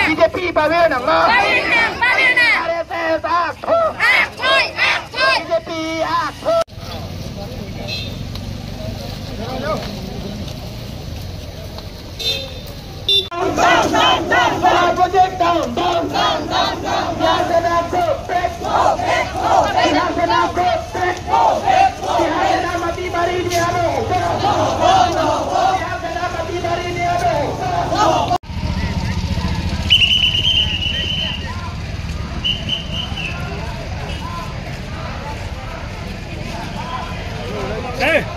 BJP RSS BJP Project down, down, down, down, down. Hey!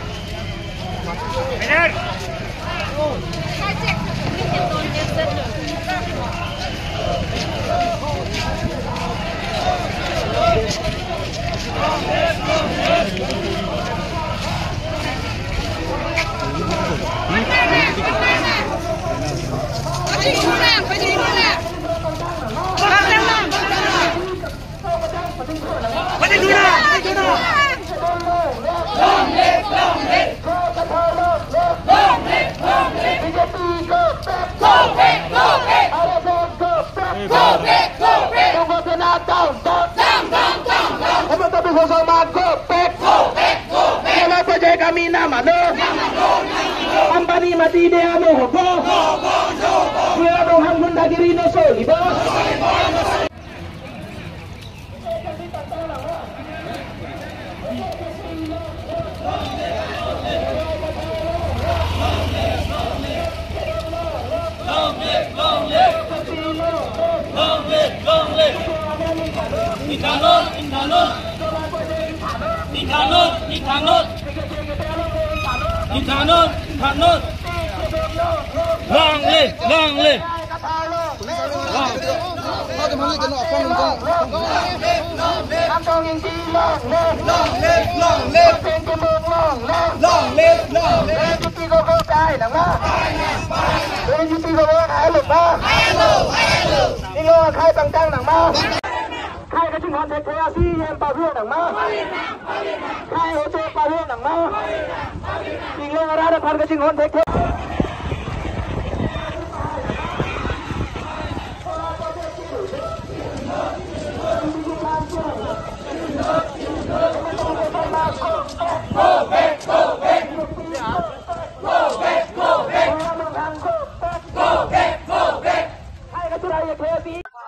Ambani mati de amo hobo. Kuya dong hang gundagiri no solibo. Long live, long live. Long live, long live. Intanot, intanot. Intanot, intanot. Intanot, intanot. Long live, long live. Long live, long live. Long live, long live. Go back, go back. Go back, go back. Go back, go back.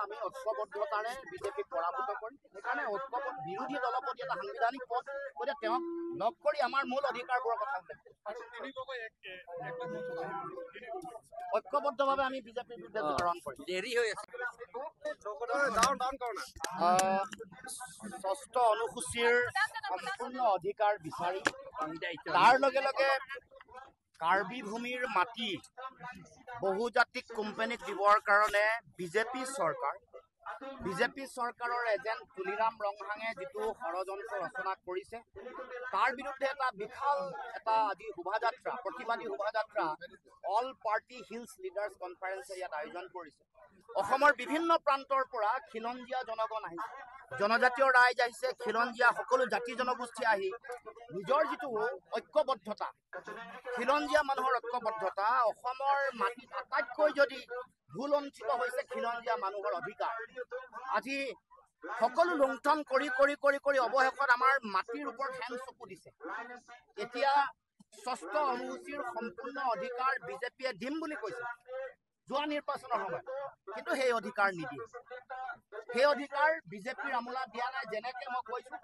আমি ঐক্যবদ্ধতাৰে বিজেপিক পৰাভূত কৰিম। সেইকাৰণে ঐক্যবদ্ধ বিৰোধী দলৰ প্ৰতি এটা সাংবিধানিক পদ, গতিকে তেওঁক লগ কৰি আমাৰ মূল অধিকাৰবোৰৰ কথা উল্লেখ ঐক্যবদ্ধভাৱে আমি বিজেপিৰ বিৰুদ্ধে গ্ৰহণ কৰিম। দেৰি হৈ আছে। ষষ্ঠ অনুসূচীৰ সম্পূৰ্ণ অধিকাৰ বিচাৰি তাৰ লগে লগে কাৰ্বি ভূমিৰ মাটি বহুজাতিক কোম্পানীক দিবৰ কাৰণে বিজেপি চৰকাৰৰ এজেণ্ট তুলিৰাম ৰংহাঙে যিটো ষড়যন্ত্ৰ ৰচনা কৰিছে তাৰ বিৰুদ্ধে এটা বিশাল এটা আজি শোভাযাত্ৰা, প্ৰতিবাদী শোভাযাত্ৰা অল পাৰ্টি হিলছ লিডাৰ্ছ কনফাৰেন্সে ইয়াত আয়োজন কৰিছে। অসমৰ বিভিন্ন প্ৰান্তৰ পৰা খিলঞ্জীয়া জনগণ আহিছে, জনজাতীয় ৰাইজ আহিছে, খিলঞ্জীয়া সকলো জাতি জনগোষ্ঠী আহি নিজৰ যিটো ঐক্যবদ্ধতা, খিলঞ্জীয়া মানুহৰ ঐক্যবদ্ধতা, অসমৰ মাটিত আটাইতকৈ যদি ভুলঞ্চিত হৈছে খিলঞ্জীয়া মানুহৰ অধিকাৰ, আজি সকলো লুণ্ঠন কৰি কৰি কৰি কৰি অৱশেষত আমাৰ মাটিৰ ওপৰত হেন চকু দিছে। এতিয়া ষষ্ঠ অনুসূচীৰ সম্পূৰ্ণ অধিকাৰ বিজেপিয়ে দিম বুলি কৈছে যোৱা নিৰ্বাচনৰ সময়ত, কিন্তু সেই অধিকাৰ নিদিয়ে। সেই অধিকাৰ বিজেপিৰ আমোলা দিয়া নাই। যেনেকে মই কৈছো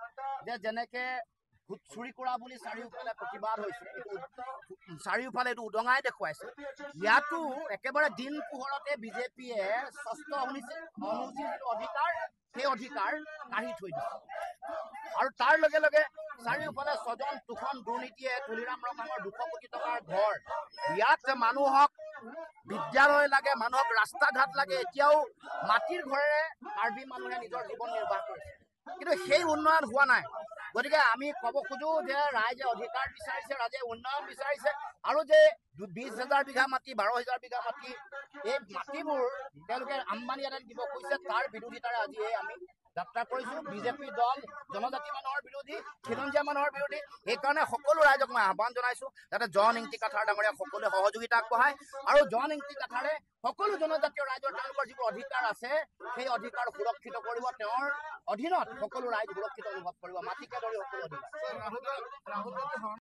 যে যেনেকে ভোট চুৰি কৰা বুলি চাৰিওফালে প্ৰতিবাদ হৈছে, চাৰিওফালে এইটো উদঙাই দেখুৱাইছে, ইয়াতো একেবাৰে দিন পোহৰতে বিজেপিয়ে ষষ্ঠ অনুসূচীৰ যিটো অধিকাৰ, সেই অধিকাৰ কাঢ়ি থৈ দিছে। আৰু তাৰ লগে লগে চাৰিওফালে স্বজন তোষণ দুৰ্নীতিয়ে তুলিৰাম ৰংহাঙৰ 200 কোটি টকাৰ ঘৰ, ইয়াত মানুহক বিদ্যালয় লাগে, মানুহক ৰাস্তা ঘাট লাগে, এতিয়াও মাটিৰ ঘৰেৰে কাৰ্বি মানুহে নিজৰ জীৱন নিৰ্বাহ কৰিছে, কিন্তু সেই উন্নয়ন হোৱা নাই। গতিকে আমি ক'ব খোজো যে ৰাইজে অধিকাৰ বিচাৰিছে, ৰাইজে উন্নয়ন বিচাৰিছে, আৰু যে 20,000 বিঘা মাটি, 12,000 বিঘা মাটি, এই মাটিবোৰ তেওঁলোকে আম্বানী আদানী দিব খুজিছে, তাৰ বিৰোধিতাৰে আজি এই আমি যাত্ৰা কৰিছোঁ। বিজেপি দল জনজাতি মানুহৰ বিৰোধী, খিলঞ্জীয়া মানুহৰ বিৰোধী। সেইকাৰণে সকলো ৰাইজক মই আহ্বান জনাইছোঁ যাতে জন ইংতি কাথাৰ ডাঙৰীয়াক সকলোৱে সহযোগিতা আগবঢ়ায় আৰু জন ইংতি কাথাৰে সকলো জনজাতীয় ৰাইজৰ তেওঁলোকৰ যিবোৰ অধিকাৰ আছে, সেই অধিকাৰ সুৰক্ষিত কৰিব। তেওঁৰ অধীনত সকলো ৰাইজ সুৰক্ষিত অনুভৱ কৰিব, মাটিকে ধৰি সকলো অধিকাৰ। ৰাহুল গান্ধী।